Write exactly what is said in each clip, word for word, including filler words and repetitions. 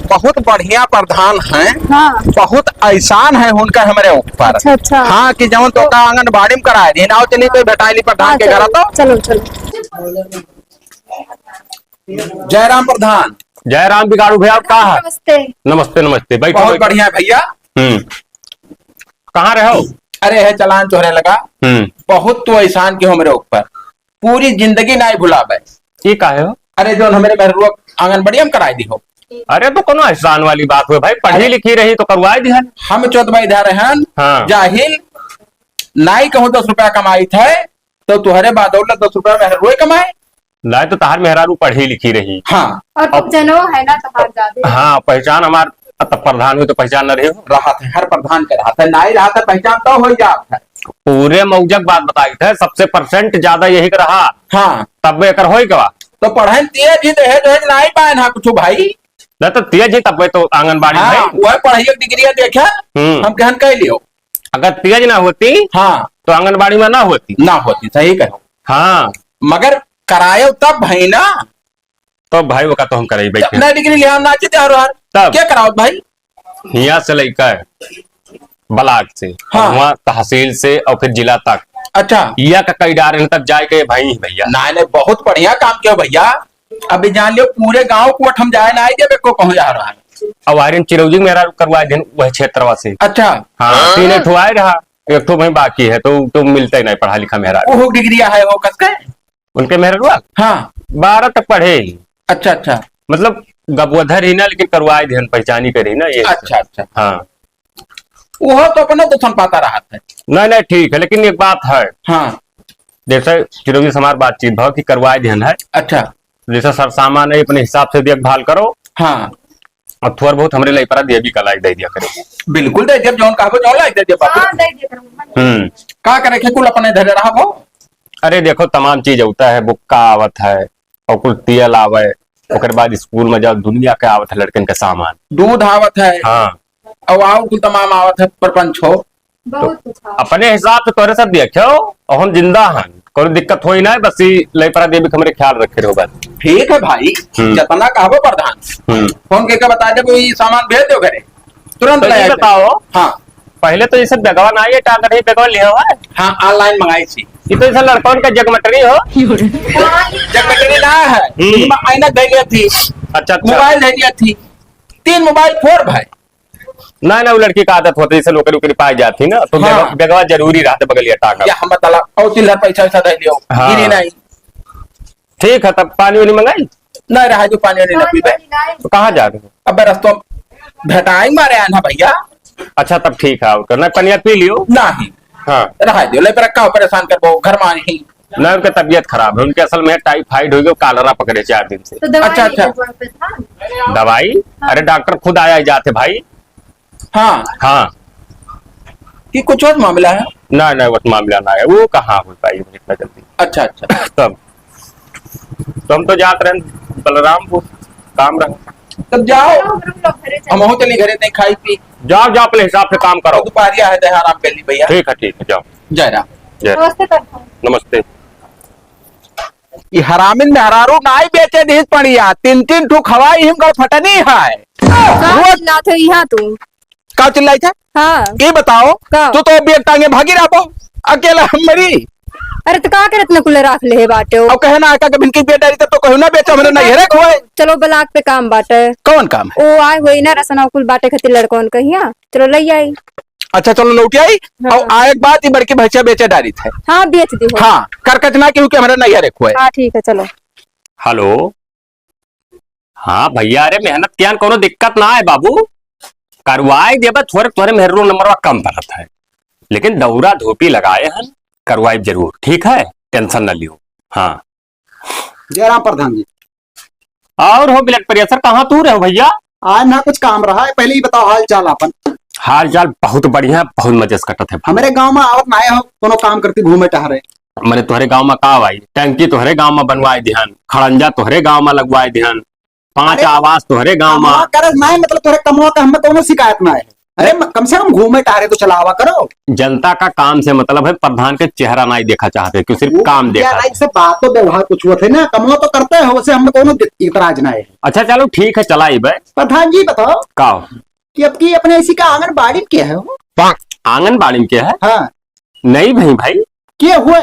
बहुत बढ़िया प्रधान हैं। हाँ। बहुत एहसान है उनका हमरे ऊपर। अच्छा, अच्छा। हाँ, कि जवन तो का आंगनबाड़ी में कराए दिन, आओ चली तो भेटाइली प्रधान हाँ, के घर चलो, तो। चलो, चलो। जयराम प्रधान। जयराम बिगाड़ू भैया, का है? नमस्ते। नमस्ते, नमस्ते। बैठो, बहुत बैठो। बढ़िया भैया। हम्म। कहाँ रहो? अरे, है चलान तोहरे लगा। हम्म। बहुत तो एहसान के हमरे ऊपर, पूरी जिंदगी नाई भुलावे। ये काहे हो? अरे, जौन हमरे मेहरुआ आंगनबाड़ी में कराई दी हो। अरे, तो कोनो एहसान वाली बात हुए भाई, पढ़ी अरे। लिखी रही तो करवाई दिहन। हम चौदह भाई इधर रहन, हाँ। जाहिल, नाई कहूँ दस रुपया कमाई थे, तो तुहरे बदौलत दस रुपया मेहरुए कमाए। नाई तो तहार मेहरारू पढ़ी लिखी रही। हाँ। और तुम अब जनो है ना, तहार जादे। हाँ, पहचान हमार, अब प्रधान हुई तो पहचान न रही हो। रहा थे, हर प्रधान के रहा थे, नाई रहा थे, पहचान तो हो जात है। पूरे मौजक बात बताई थे, सबसे percent ज्यादा यही का रहा। हाँ। तब एकर होई गवा। तो पढ़न तेज ही दहेज वहेज नाई पाए ना कुछ भाई। ना तो तेज ही तब तो आंगनबाड़ी हाँ, में। वह पढ़ाई एक डिग्री देखे, हम्म। हम कहन कह लियो। अगर तेज ना होती, हाँ। तो आंगनबाड़ी में ना होती। ना होती, सही कहो। हाँ। मगर करायो तब भाई ना। तो भाई, वो का तो हम कराई बैठे। ना डिग्री लिया, ना जीते हर हार। तब? क्या कराओ भाई? हियाँ से लइका है, ब्लॉक से, हाँ। वहाँ तहसील से और फिर जिला तक। अच्छा। या का कई डारे हैं, तब जाए के भाई, भैया। ना, नहीं, बहुत बढ़िया काम किया भैया। अभी जान लियो, पूरे गाँव को हम जाए ना आए देबे को कहूँ जा रहा है। अब आयरन चिरौजी मेरा करवा दिन वह क्षेत्रवा से। अच्छा। हाँ, तीन ठो आए रहा, एक ठो वहीं बाकी है, तो, तो मिलते ही नहीं पढ़ा लिखा मेरा। वो डिग्री है हो कस के? उनके मेहररुआ? हाँ। बारह तक पढ़े ही। अच्छा, अच्छा। मतलब, गबुअधर ही ना, लेकिन करवाए दिहन, पहचानी करी ना ये। अच्छा, अच्छा। हाँ। वो तो अपने तो संपाता रहा था। नहीं, नहीं, ठीक है, लेकिन एक बात है। हाँ। जैसे चिरौजी से हमार बातचीत भाव कि करवाए दिहन है। अच्छा। जैसे सरसामान है, अपने हिसाब से देखभाल करो। हाँ। और थोड़ा बहुत हमरे लिए परा देवी का लाइक दे दिया करे। बिल्कुल दे दिया, जौन कहबो, जौन लाइक दे दिया बाबू। हाँ, दे दिया करो। हम्म। का करे के कुल अपने धरे रहा वो? अरे देखो, तमाम चीज होता है, बुक्का आवत है, और कुल तेल आवे, ओकर बाद स्कूल में जाओ, दुनिया के आवत है लड़कन के सामान। दूध आवत है। हाँ। और, और कुल तमाम आवत है, प्रपंच हो। बहुत तो कुछ आवत है। अपने हिसाब से तोरे सब देखो, और हम जिंदा हन, कोनो दिक्कत होई ना, बस ई लइपरा देवी के हमरे ख्याल रखे रहो बस। ठीक है भाई, हम्म। जितना कहबो प्रधान, हम्म। फोन करके बता दे, कोई सामान भेज दो घरे, तुरंत तो ले ये आए। बताओ, हाँ। पहले तो ये सब बेगवा ना आइए, टांगत ही बेगवा लिया हुआ है। हाँ, online मंगाई थी। ये तो ऐसा लड़कन का जगमटरी हो। जगमटरी ना है, हम्म। इनमें ऐनक धैलिया थी, अच्छा, अच्छा। मोबाइल धैलिया थी, तीन मोबाइल फोड़ भाई। ना, ना, वो लड़की का आदत होती, जैसे नौकरी वोकरी पाई जाती ना, तो हाँ। बेगवा, बेगवा जरूरी रहते बगलिया टांगल। या हम बताला, और चिल्लर पैसा वैसा धैलियो, हाँ। गिरी नहीं। ठीक है, तब पानी वानी मंगाई? नहीं रहा जो पानी वानी ना पीबे। तो कहाँ जा रहे हो? अबे रस्तों भेटाई मारे आना भैया। अच्छा, तब ठीक है, और करना, पनिया पी लियो। नहीं। हाँ। रहा दियो, ले पर रखा हो, परेशान करबो, घर में ही। नहीं, उनका तबीयत खराब है, उनके असल में टाइफाइड हो गया, कालरा पकड़े चार दिन से। तो दवाई अच्छा, अच्छा। लेके जाओ, प्रधान। दवाई? हाँ। अरे, डॉक्टर खुद आया ही जाते भाई। हाँ। हाँ। कि कुछ और मामला है? ना, ना, वो मामला ना है। वो कहाँ हो पाई इतना जल्दी? अच्छा, अच्छा। तब, तो हम तो जात रहे बलरामपुर, काम रहा। तब जाओ। हम हो चली घरे, नहीं खाई पी। जाओ, जाओ, अपने हिसाब से काम करो। दोपहरिया है, तो आराम कर ली भैया। ठीक है, ठीक है, जाओ। जय राम। जय राम। नमस्ते प्रधान। नमस्ते। ई हरामिन मेहरारू नाई बेचे दिहिस पड़िया, तीन तीन ठो खवाई हिम गड़ फटनी है। का रोज चिल्लात हो यहाँ तू? का चिल्लाई थे? हाँ। ये बताओ, का? तू तो बेग टांगे भागी रहबो, अकेला हम मरी। अरे तो का करत न कुल राख ले बाटे हो? अब कहे ना आका के भिनकी बेच डारी तब तो कहू ना बेचो, हमरे नैहरे खोए। चलो ब्लॉक पे काम बाटे। कौन काम है? ओ आए होई ना रसना कुल बाटे खातिर लड़कन कहिया, चलो ले आई। अच्छा चलो लौट आई। हाँ। और आए के बाद ये बड़की भैंसिया बेचे डारी थे। हाँ बेच दी हो। हाँ, करकच ना क्योंकि हमरे नैहरे खोए। हाँ ठीक है चलो। हेलो। हाँ भैया, अरे मेहनत कियान कोनो दिक्कत ना है बाबू, करवाए देबे, थोरे तोरे मेहररू नंबरवा कम पड़त है, लेकिन दौरा धोपी लगाए हन, करवाए जरूर, ठीक है, tension न लियो। हाँ। जय राम प्रधान जी। और हो ब्लड प्रेशर, कहाँ तू रहो भैया? आज ना कुछ काम रहा है, पहले ही बताओ हाल चाल आपन। हाल चाल बहुत बढ़िया, बहुत मजे से कटत है। हमरे गांव में आवत ना आए हो, कोनो काम करती घूमे टहरे। मने तोहरे गांव में का भाई, टंकी तोहरे गांव में बनवाए दिहन, खड़ंजा तोहरे गांव में लगवाए दिहन, पांच अरे, आवास तोहरे गांव में। कमवा करत ना है, मतलब तोहरे कमवा का हमें कोनो शिकायत ना है। अरे, म-, कम से कम घूमे टहरे तो चला आवा करो। जनता का काम से मतलब है, प्रधान के चेहरा नाहीं देखा चाहते, कि सिर्फ वो काम देखा। नाहीं, से बात तो व्यवहार कुछ हुआ थे ना, कमवा तो करते हो, वैसे हमें कोनो दि-, इतराज नाहीं है। अच्छा, चलो ठीक है, चला ही बे। प्रधान जी बताओ। का हो? कि अब की अपने इसी का आंगनबाड़ी में के है हो? आंगनबाड़ी में के है? हाँ। नहीं भाई, भाई। के हुए?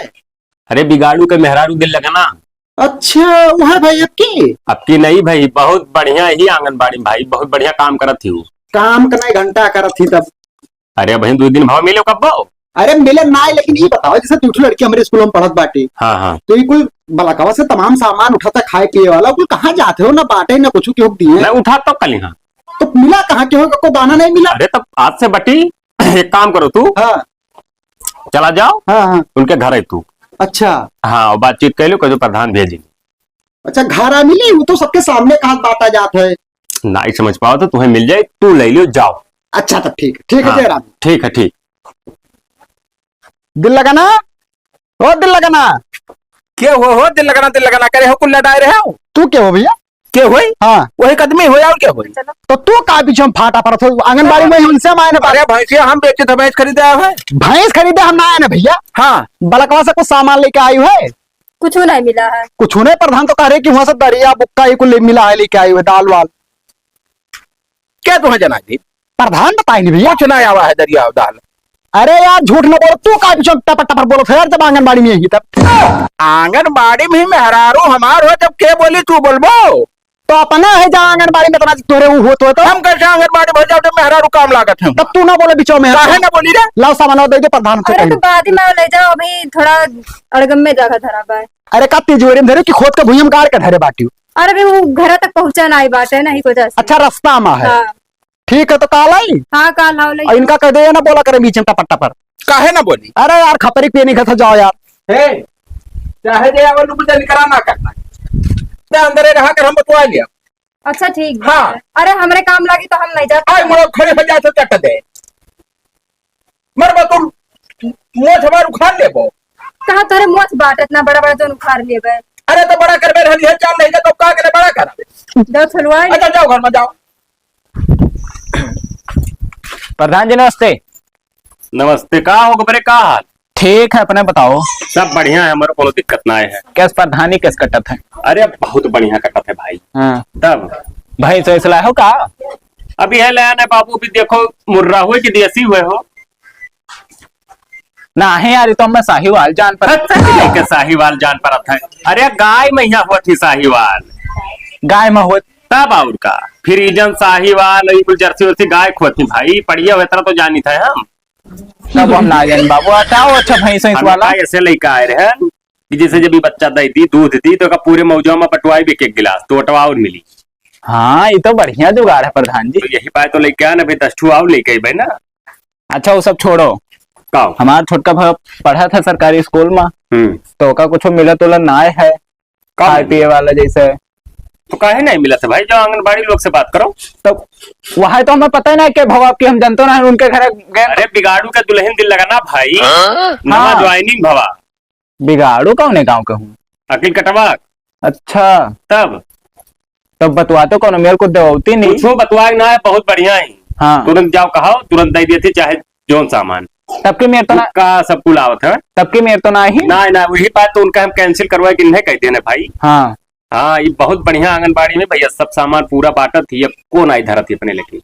अरे बिगाड़ू के मेहरारू दिल लगना। अच्छा, वो है भाई अब की? अब की नहीं भाई, बहुत बढ़िया ही आंगनबाड़ी में भाई, बहुत बढ़िया काम करत ही वो। काम का नाहीं घंटा करत ही तब। अरे भाई, दो दिन भाव मिले कब्बो? अरे मिले नाहीं, लेकिन ये बताओ, जैसे दू ठो लड़की हमरे स्कूल में पढ़त बाटी। हाँ, हाँ। तो ये कुल बलकवा से तमाम सामान उठाता, खाए पिए वाला, कुल कहाँ जाते हो? ना बाटे, ना कुछ केहू दिए। मैं उठा तो कल यहाँ। तो मिला कहाँ, केहू को दाना नाहीं मिला? अरे तब आज से बटी, एक काम करो तू। हाँ। चला जाओ। हाँ, हाँ। उनके घर है तू। अच्छा। हाँ, और बातचीत कर लो, कह दो प्रधान भेजी। अच्छा, घर आ मिली, वो तो सबके सामने कहा बात आ जात है। नाहीं समझ पाओ तो तुम्हें मिल जाए, तू ले लियो, जाओ। अच्छा, तो ठीक, ठीक है, हाँ, जय राम। ठीक है, ठीक। दिल लगाना, ओ दिल लगाना। के हो, हो दिल लगाना, दिल लगाना करे हो, कुल्ला डाय रहे हो? तू के हो भैया? के होई? हाँ। वही कदमी होई, और के होई? तो तू का पीछे हम फाटा परत हो? आंगनबाड़ी में उनसे हम आए ना। अरे भैंसिया हम बेचे थे, भैंस खरीदे आए हैं। भैंस खरीदे हम ना आए ना भैया। हाँ। बलकवा से कुछ सामान लेके आई है। कुछ नहीं मिला है। कुछ नहीं, प्रधान तो कह रहे कि वहाँ से दरिया बुक्का ही कुल मिला है, लेके आई हुए दाल वाल। क्या तुम्हें जना दी? प्रधान बताई नहीं भैया। कुछ ना आवा है दरिया दाल। अरे यार झूठ ना बोलो, तू का पीछे टपर टपर बोलो थे यार, जब आंगनबाड़ी में यही तब। आंगनबाड़ी में ही मेहरारू हमार हो, जब के बोली तू बोलबो? तो अपना है जा आंगनबाड़ी में इतना तोरे वो होत हो तो। हम कैसे आंगनबाड़ी भर जाओ जब मेहरारू काम लागत है? तब तू ना बोले बीचों में। काहे ना बोली रे? लाओ सामान दे दो प्रधान से अरे कहिए। तो बाद में ले जाओ, अभी थोड़ा अड़गम में जगह धरा बा। अरे का तिजोरी में धरे कि खोद के भुइयां में गाड़ के धरे बाटी? अरे अभी वो घर तक पहुंचा ना आई बात है ना, ही वजह से। अच्छा रास्ता में है। हाँ। ठीक है तो काल आई? हाँ काल आओ ले। और इनका कह दे ना बोला करे बीच में टपर टपर। काहे ना बोली? अरे यार खपरी पे नहीं खाता जाओ यार। हे, चाहे जे आवल रुक जा निकरा ना करना। ते अंदर ही रहा कर हम बतवा लिया। अच्छा ठीक बा। हाँ। अरे हमरे काम लागी तो हम नहीं जाते। आई मुड़ो खड़े हो जाए तो चट दे। मरबा तू मोछ हमार उखाड़ लेबो। कहाँ तोरे मोछ बाट इतना बड़ा बड़ा जोन उखाड़ लेबे? अरे तो बड़ा करबे रहनी है, चाल नहीं जा तो का करे बड़ा कर। जाओ छलवाए। अच्छा जाओ घर में जाओ। प्रधान जी नमस्ते। नमस्ते, का हो गबरे, का हाल? ठीक है, अपने बताओ। सब बढ़िया है, हमारे कोनो दिक्कत ना है। कैस प्रधानी कैस कटत है? अरे बहुत बढ़िया कटत है भाई। हाँ। तब? भाई सो इसला हो का? अभी है ले आने बाबू, अभी देखो मुर्रा हुए कि देसी हुए हो। ना है यार, ये तो हमें साहिवाल जान पर। अच्छा, ठीक है, साहिवाल जान परत है। अरे, गाय में यहाँ होत ही साहिवाल। गाय में होत। तब और का, फ्रीजन साहिवाल, ये कुल जर्सी वर्सी गाय खोत ही भाई, पड़िया वेतरा तो जानी था हम। तब हम ना जान बाबू, हटाओ, अच्छा भैंस है हम वाला। का ऐसे लेके आए रहे कि जैसे जब ये बच्चा दे दी, दूध दी, तो का पूरे मौजवा में बटवाई भी एक, एक गिलास, तो अटवा और मिली। हाँ, ये तो बढ़िया जुगाड़ है प्रधान जी। तो यही बात तो लेके आना भाई, दस ठू और लेके आई भाई ना। अच्छा, वो सब छोड़ो। का? हमार छोटका भाई पढ़ा था सरकारी स्कूल में, हम्म। तो ओका कुछ मिलत उलत ना है, का खाए मिलत? पिए वाला जैसे। तो काहे नहीं मिलत है भाई, जो आंगनबाड़ी लोग से बात करो। तो वह तो हमें पता ही ना के भाव आपकी, हम जानते ना, उनके घर गए। अरे बिगाड़ू के दुल्हन दिल लगाना भाई, हाँ? नवा हाँ। ज्वाइनिंग भवा। बिगाड़ू कौने गाँव के हूँ? अकिल कटवा। अच्छा। तब? तब बतवा तो कौनो मेरे को देवती नहीं। कुछो बतवा ना है, बहुत बढ़िया है। हाँ। तुरंत जाओ कहाओ, तुरंत दे देती, चाहे जौन सामान। तब के मेरे तो ना का सब कुल आवत है। तब के मेरे तो ना ही। ना, ना, वही बात तो उनका हम cancel करवाए कि नहीं कहते ना भाई। हाँ। हाँ, ये बहुत बढ़िया आंगनबाड़ी में भैया, सब सामान पूरा बांटत ही, अब कौन आई धरत ही अपने लेके।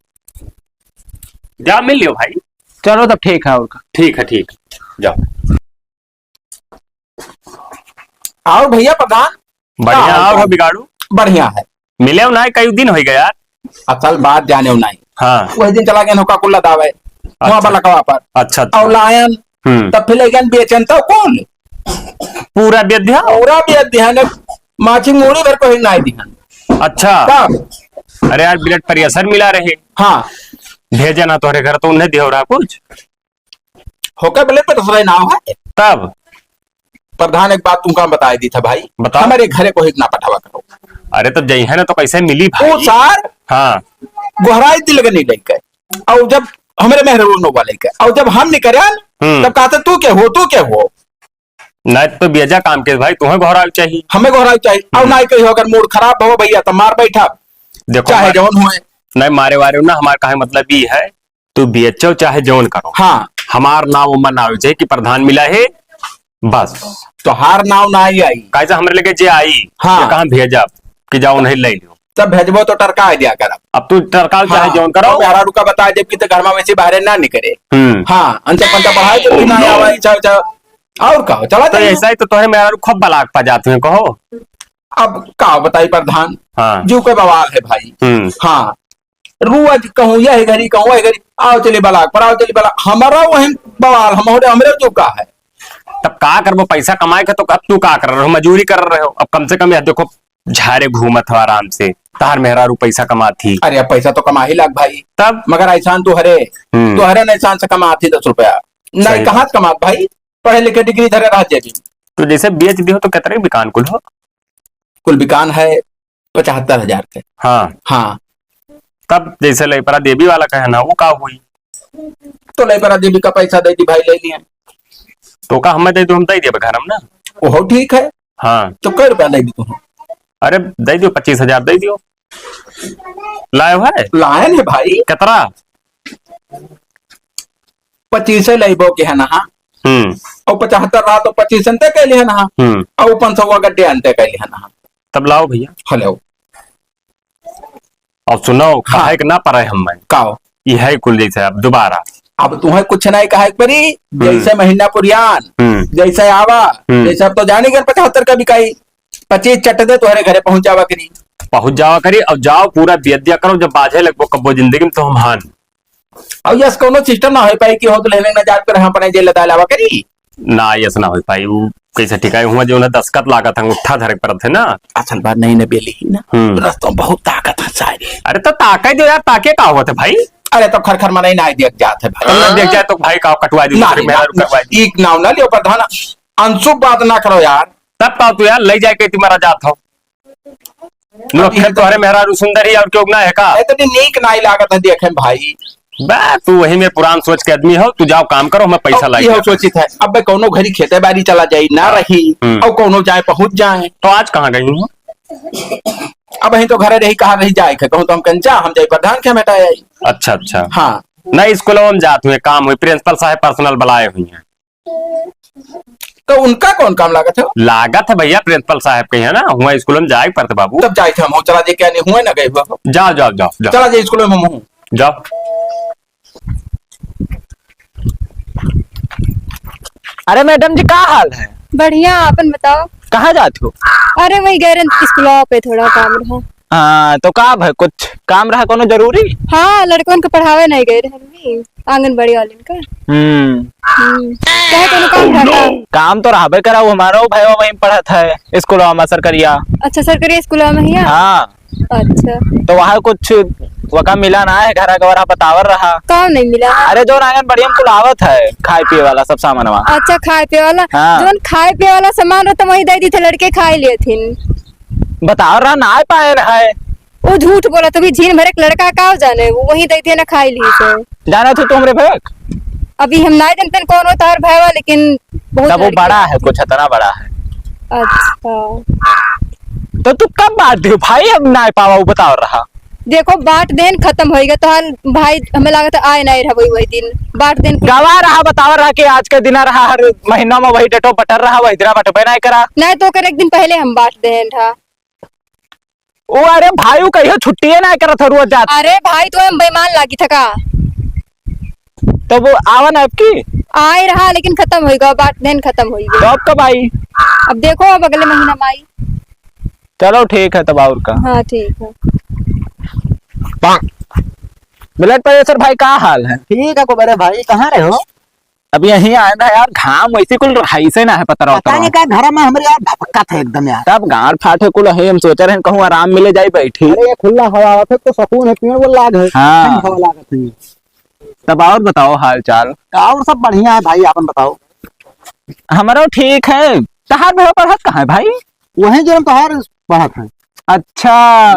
जा मिल लियो भाई। चलो तब ठीक है, और का। ठीक है, ठीक। जाओ। और भैया प्रधान? बढ़िया, का हाल और हो चाल? बिगाड़ू? बढ़िया है। मिले हो ना, कई दिन हो गया यार। असल बात जाने हो नहीं। हाँ। वही दिन चला गया नौका कुल्ला दावे। अच्छा। वहाँ बलकवा पर। अच्छा, अच्छा। और लायन, हम्म। तब फिर लेकिन बेचन तो कौन? पूरा बेच दिया? पूरा बेच दिया ने, माची मूड़ी भर को ही नहीं दिया। अच्छा। तब? अरे यार, blood pressure मिला रहे। हाँ। भेजे ना तोहरे घर तो उन्हें दियो रहा कुछ। होकर बोले तो दूसरा ही नाम है। तब? प्रधान एक बात तुमका बताए दी था भाई। बताओ। हमारे घरे को ही ना पठावा करो। अरे तब जइहे ना तो कैसे मिली भाई? वो सार हाँ। गोहराई दिल के नहीं लेके। और जब हमारे मेहरबान नौवा लेके। और जब हम निकले हम्म। तब कहते तू के हो, तू के हो? नहीं तो बेजा काम के भाई, तुम्हें गोहराई चाहिए। हमें गोहराई चाहिए। और हम्म। ना कही हो अगर मूड खराब हो भैया तो मार बैठा। देखो चाहे मार-, जौन हुए। नहीं मारे वारे ना, हमारे कहे मतलब ये है तू बेचो चाहे जौन करो। हाँ। हमार नाव ओमा ना आवे चाही कि प्रधान मिला है, बस। तोहार नाव ना आई, आई। काहे से हमरे लगे जे आई, हाँ। जे कहाँ भेजब कि जाओ नहीं ले लियो। तब भेजबो तो टरका दिया करब। अब तू टरकाओ चाहे हाँ, जौन करो। तो मेहरारू का बता देब कि तो घर में वैसे बाहरे ना निकले। हम्म। हाँ, अंचा पंचा बढ़ाए देब कि ना आवा, अच्छा, अच्छा। और का हो, चला तो जाइए। ऐसा ही तो तोहरे मेहरारू खूब बलाक पा जात हुए, कहो। अब का बताई प्रधान, हाँ। जो कोई बवाल है भाई। हम्म। हाँ, रोज कहूँ यह घड़ी, कहूँ वह घड़ी, आओ चली बलाक पर, आओ चली बलाक, हमारा वही बवाल, हम, हमरे जो का है। तब का करबो, पैसा कमाए के तो अब तू का कर रहे हो, मजूरी कर रहे हो, अब कम से कम यह देखो झारे घूमत हो आराम से, तहार मेहरारू पैसा कमात ही। अरे, अब पैसा तो कमा ही लाग भाई। तब? मगर ऐसान तू हरे, हम्म। तू हरे न ऐसान से कमात ही दस रुपया। नहीं, सही कहाँ बात। से कमात भाई? पढ़े लिखे डिग्री धरे रह जेबी। तो जैसे बेच दियो तो कितने बिकान कुल हो? कुल बिकान है पचहत्तर हजार के। हाँ। हाँ। तब जैसे लई परा देवी वाला कहे ना, वो का हुई? तो लई परा देवी का पैसा दे दी भाई, ले लिए। तो का हमें दे दो, हम दे देबे घर हम ना। ओहो ठीक है। हाँ। तो कै रुपया दे दी तू? अरे दे दियो, पच्चीस हजार दे दियो। लाए है? लाए ने भाई। कितना? पच्चीस लेबो के है ना, हाँ। हम्म। और पचहत्तर रहा तो पच्चीस अंते कैले है ना, हाँ। हम्म। और पाँच सौ गड्ढे अंते कैले है ना, हाँ। तब लाओ भैया। हेलो। अब सुनो, हाँ। कहे के ना पड़े हम मैं। काओ? ई है कुल जैसे अब दोबारा। अब तुम्हें कुछ नहीं कहे के पड़ी, हम्म। जैसे महीना पुरियान, हम्म। जैसे आवा, हम्म। जैसे अब तो जाने गए पचहत्तर का बिकाई, पच्चीस चट दे तोहरे घरे पहुंचावा करी। पहुंच जावा करी, अब जाओ पूरा बेद्या करो, जब बाझे लगबो कब्बो जिंदगी में तो हम हान। अब यस कौनो सिस्टम ना हो पाई कि हो तो लेने ना जाकर हम अपने जेल दाल आवा करी। ना, यस ना हो पाई, वो कैसे ठिकाई हुआ जो उन्हें दस्खत लागत है, अंगूठा धरे के पड़त है ना। असल बात नहीं ना बेली ही ना। हम्म। रस्तों बहुत ताकत है सारी। अरे तो ताके जो यार, ताके का हुआ था भाई? अरे तो खर खर मनाई ना देख जात है भाई। तुम ना देख जाए तो भाई का कटवा दी, ना, दूसरे ना, मेहरारू करवा दी। एक नाव ना लियो प्रधान, अनसुभ बात ना करो यार। तब का तू यार ले जाए के तुम्हारा जात हो। लो, अब फिर ये तो तोहरे मेहरारू सुंदर ही और क्यों ना है का? ए, तो नीक नाई लागत है देखे में भाई। बा, तू वही में पुरान सोच के आदमी हो, तू जाओ काम करो, हमें पैसा अब लाइके ये दो। सोचित है, अब मैं कौनो घरी खेते बारी चला जाई, ना हाँ। रही, हम्म। और कौनो जाए पहुंच जाए। तो आज कहाँ गई हूँ? अब यहीं तो घरे रही, कहाँ रही जाए के? कहूँ तो हम कंचा, हम जाई प्रधान के हमें आई। अच्छा, अच्छा। हाँ। नहीं, स्कूल में जात हुए काम हुई, प्रिंसिपल साहब पर्सनल बुलाए हुई हैं। तो उनका कौन काम लागत है? लागत है भैया, प्रिंसिपल साहब के है ना, हुआ स्कूल में जाए पड़त बाबू। तब जाए थे हम, चला जे क्या नहीं हुआ ना गए हुआ। जाओ, जाओ, जाओ, जाओ। चला जे स्कूल में हम हूँ। जाओ। अरे मैडम जी, का हाल है? बढ़िया, आपन बताओ। कहाँ जात हो? अरे वही गए रहे स्कूल पे, थोड़ा काम रहा। हाँ, तो का भाई, कुछ काम रहा कोनो जरूरी? हाँ, लड़कन के पढ़ावे नहीं गए रहे। आंगनबाड़ी वाले का। हम्म। हम्म। काहे कोनो काम रहा का? काम तो रहबे करा, वो हमारो भाई वहीं पढ़त है, स्कूलवा में सरकरिया। अच्छा, सरकरिया स्कूलवा में हिया? हाँ। अच्छा। तो वहाँ कुछ वका मिला ना है, घरा के वरा बतावर रहा। का नहीं मिला? अरे, जो आंगनबाड़ी में कुल आवत है, खाए पिए वाला सब सामानवा। अच्छा, खाए पिए वाला। हाँ। जोन खाए पिए वाला सामान रहता, वही दे दी थे, लड़के खाए लिए थे। बताओ रहा, ना पाए ना है। वो झूठ बोला, तभी झीन भर एक लड़का का जाने, वो वही दे दिया ना, खाई ली से। जाना तो तुमरे भैया? अभी हम ना जानते कौन होता और भाईवा, लेकिन बहुत तब वो लड़के बड़ा हैं। है, कुछ इतना बड़ा है। अच्छा। तो तू कब बांट दियो भाई, हम ना पावा, वो बताओ रहा। देखो, बांट देन खत्म होइगा, तो हर भाई हमें लागत है आए ना रहा वही, वही दिन बांट देन। गवा रहा, बताओ रहा कि आज के दिन रहा, हर महीना में वही डेटो बटर रहा, वही दिन बटबे ना करा। नहीं तो ओकर एक दिन पहले हम बांट देन रहा। ओ, अरे भाई, उ कहियो छुट्टिए ना करत ह, रोज जात। अरे भाई, तो हम बेईमान लागी थका। तब आवा ना अब की? आए रहा, लेकिन खत्म होइगा, बांट देन खत्म होइगा। तो अब कब आई? अब देखो, अब अगले महीना में आई। चलो ठीक है, तब और का। हाँ, ठीक है। ब्लड प्रेशर भाई, का हाल है? ठीक है, को बड़े भाई, कहाँ रहे हो? अब यहीं आए ना यार, घाम वैसे कुल रहाई से ना है, पता रहो पता नहीं का घर में हमरे यार भपकत है एकदम यार। तब गांड फाटे कुल है, हम सोच रहे हैं कहूँ आराम मिले जाए बैठी। अरे ये खुला हवा आवत है तो सुकून है, पेड़ वो लाग है। हाँ। ठंड हवा लागत है। तब और बताओ हाल चाल। और सब बढ़िया है भाई, आपन बताओ। हमरो ठीक है। तहार भाई पढ़त कहाँ है भाई? वहीं जो हम तहार पढ़त है। अच्छा।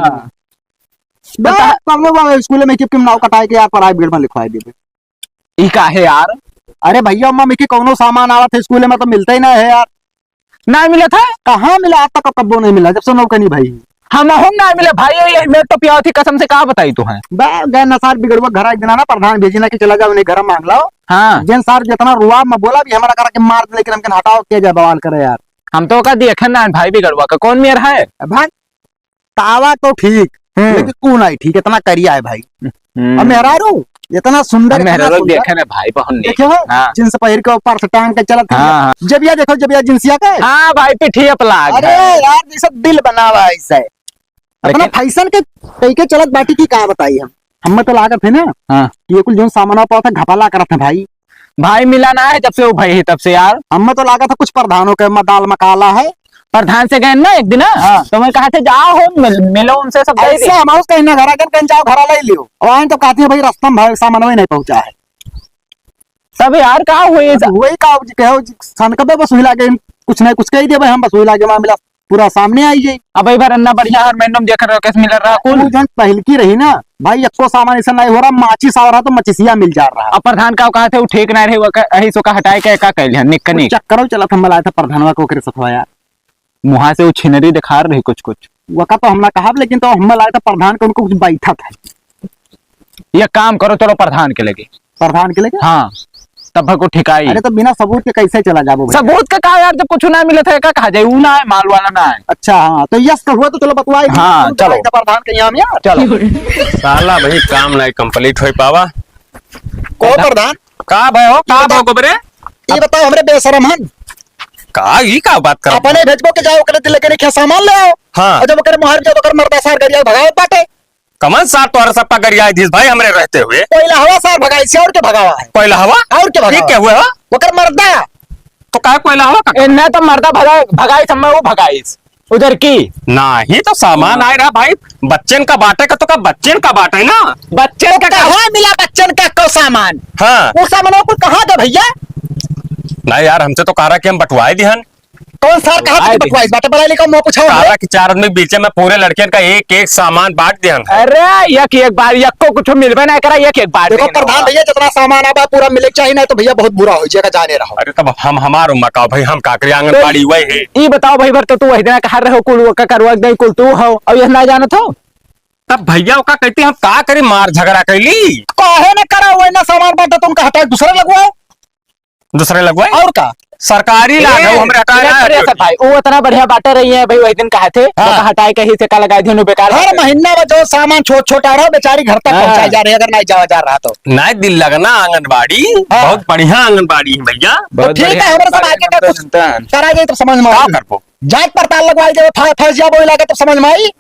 बस, बता- कौनो बा स्कूल में कि नाव कटाए के यार पढ़ाई भीड़ में लिखवाए देबे। ई का है यार? अरे भैया, अम्मा, मिकी कौनो सामान आवत है स्कूल में तो मिलते ही ना है यार। ना मिलत है? कहाँ मिला? आज तक कब्बो नहीं मिला, जब से नौकरी भाई। हम अहू ना मिले भाई, यही में तो पियावत ही कसम से, का बताई तू है? बे, गए ना सार बिगड़ुआ घर एक दिन आना, प्रधान भेजी ना कि चला जाओ, उन्हें घर मांग लाओ। हाँ। जिन सार जितना रुआ में बोला भी हमारा करा के मार दे, लेकिन हमके हटाओ, के जाए बवाल करे यार। हम तो का देखे ना भाई बिगड़ुआ का, कौन मेर है? भाई, तावा तो ठीक, हम्म। लेकिन तू नहीं ठीक, इतना करिया है भाई। हम्म। अब मेहरारू, इतना सुंदर, अब इतना मेहरारू सुंदर। देखे ना भाई, बहुत नीक। देखे हो? हाँ। जींस पहिर के ऊपर से टांग के चलत है। हाँ, हाँ। जबिया देखो, जबिया जींसिया के। हाँ भाई, पिठिया पलाग अरे है। यार, जैसे दिल बना हुआ है ऐसे। इतना लेकिन फैशन के कई के चलत बाटी की का बताई हम। हमें तो लागत है ना हाँ। कि ये कुल जौन सामानवा पावत है, घपाला करत है भाई। भाई मिला ना है जब से वो भाई है तब से यार। हमें तो लागत है कुछ प्रधानों के म-, दाल मकाला है। प्रधान से गए ना एक दिन, हाँ। हाँ। तो मैं कहा थे, "जाओ हो, मिल-, मिलो उनसे, सब दे ऐसे दे।" हम कहीं ना घरा के कहीं जाओ, घरा ले लियो। और आए तो कहती है, "भाई, रास्ता में भाई सामानवा ही नहीं पहुंचा है।" तब यार का हुई? अब वही का, अब कहो, सनकबे बस हुई लागे, कुछ नहीं कुछ कही दे भाई, हम बस हुई लागे मामला। पूरा सामने आई जाई। अब ई बार अन्ना बढ़िया हर महीना में जेकर रहो, कैसे मिल रहा कुल? उ जौन पहिलकी रही ना, भाई, एक्को सामान ऐसा नहीं हो रहा, माचिस आ रहा तो मचिसिया मिल जा रहा। अब प्रधान का कहा थे, उ ठीक नहीं रहे, वो का, यही सो का हटाए के का कैल है, निक का निक। चक्कर में चलत हम लाए थे प्रधानवा को ओकरे सथवा यार। मुहा से उ छिनरी दिखा रही कुछ कुछ। वो का तो हम ना कहब, लेकिन तो हम लाए थे प्रधान को उनको कुछ बैठा था। ये काम करो, चलो प्रधान के लगे। प्रधान के लगे? हाँ, तब को ठिकाई। अरे तो बिना सबूत के कैसे चला जाबो भैया? सबूत के का यार, जब कुछ ना मिले थे, का कहा जाए, ऊ ना है, माल वाला ना है। अच्छा, हाँ, तो यस का हुआ तो चलो बतवाई दी। हाँ, तुम चलो। चलाए थे प्रधान के यहाँ यार। चलो। साला भाई काम नहीं complete हो पावा। को प्रधान? का भाई हो, का ये भाई बताओ, गोबरे? ये बताओ हमरे बेशरम हन। का, ई का बात कर? अपने भेजबो के जाओ, ओकरे दिल के लिखे सामान ले आओ। हाँ। और जब ओकरे मुहार जाओ, तो ओकर मर्दा सार गरिया भगावत बाटे। कमन सार तोहरा सबका गरियाए दिस भाई हमरे रहते हुए? कोइलहवा सार भगाइस, और के भगावा है? कोइलहवा? और के भगावा? ठीक के हुए हो? ओकर मर्दा। तो का कोइलहवा का? ए, ना तो मर्दा भगा-, भगाइस, हमें वो भगाइस। उधर की। नाही तो सामान आए रहा भाई, बच्चन का बाटे का तो का बच्चन का बाटे ना। बच्चन का कहाँ मिला बच्चन का को सामान? हाँ। वो सामान वो कुल कहाँ दे भैया? नहीं यार, हमसे तो कह रहा कि हम बंटवाए दिहन। कौन सार कहा आए था दे। बकवास बाटे बड़ा लिखा मुंह पूछा काला है? कि चार आदमी के बीच में पूरे लड़कियन का एक एक सामान बांट दिहन। अरे, एक एक बार, एक को कुछ मिलबे ना करा, एक एक बार देखो देंगे प्रधान रउआ। भैया, जितना सामान आबा पूरा मिले के चाहिए, ना तो भैया बहुत बुरा हो जाएगा, जाने रहो। अरे, तब हम हमार उम्मा का भाई, हम का करी, आंगनबाड़ी वही है। ई बताओ भाई, भर तो तू वही दिन कहा रहो, कुल वो का करवा दे, कुल तू हो, और ये ना जानत हो? तब भैया ओका कहती हम का करी, मार झगड़ा कैली। काहे ना करा, वही ना सामान बांटा, तुमका हटा के दूसरा लगवाओ। दूसरे लगवाई? और का? सरकारी लाग है, ए, हमरे हटाए ना। अरे सर भाई, वो इतना बढ़िया बांटे रही है भाई, वही दिन कहा थे, हाँ। वो हटाए कहीं से का लगाए थे, बेकार हर बात है। महीना में जो सामान छोट छोट आ रहा है, बेचारी घर तक हाँ। पहुंचाई जा रही है, अगर नहीं जावा जा रहा तो। नहीं, दिल लगना आंगनबाड़ी, हाँ। बहुत बढ़िया आंगनबाड़ी है भैया। तो बहुत ठीक बढ़िया है, हमारे सब आंगनबाड़ी आके हम तो कुछ सुनते हैं। करा जाए तो समझ में का आई। करबो? जांच पड़ताल लगवाई जाए, फा-, फंस जाबो इलाके तो समझ में आई।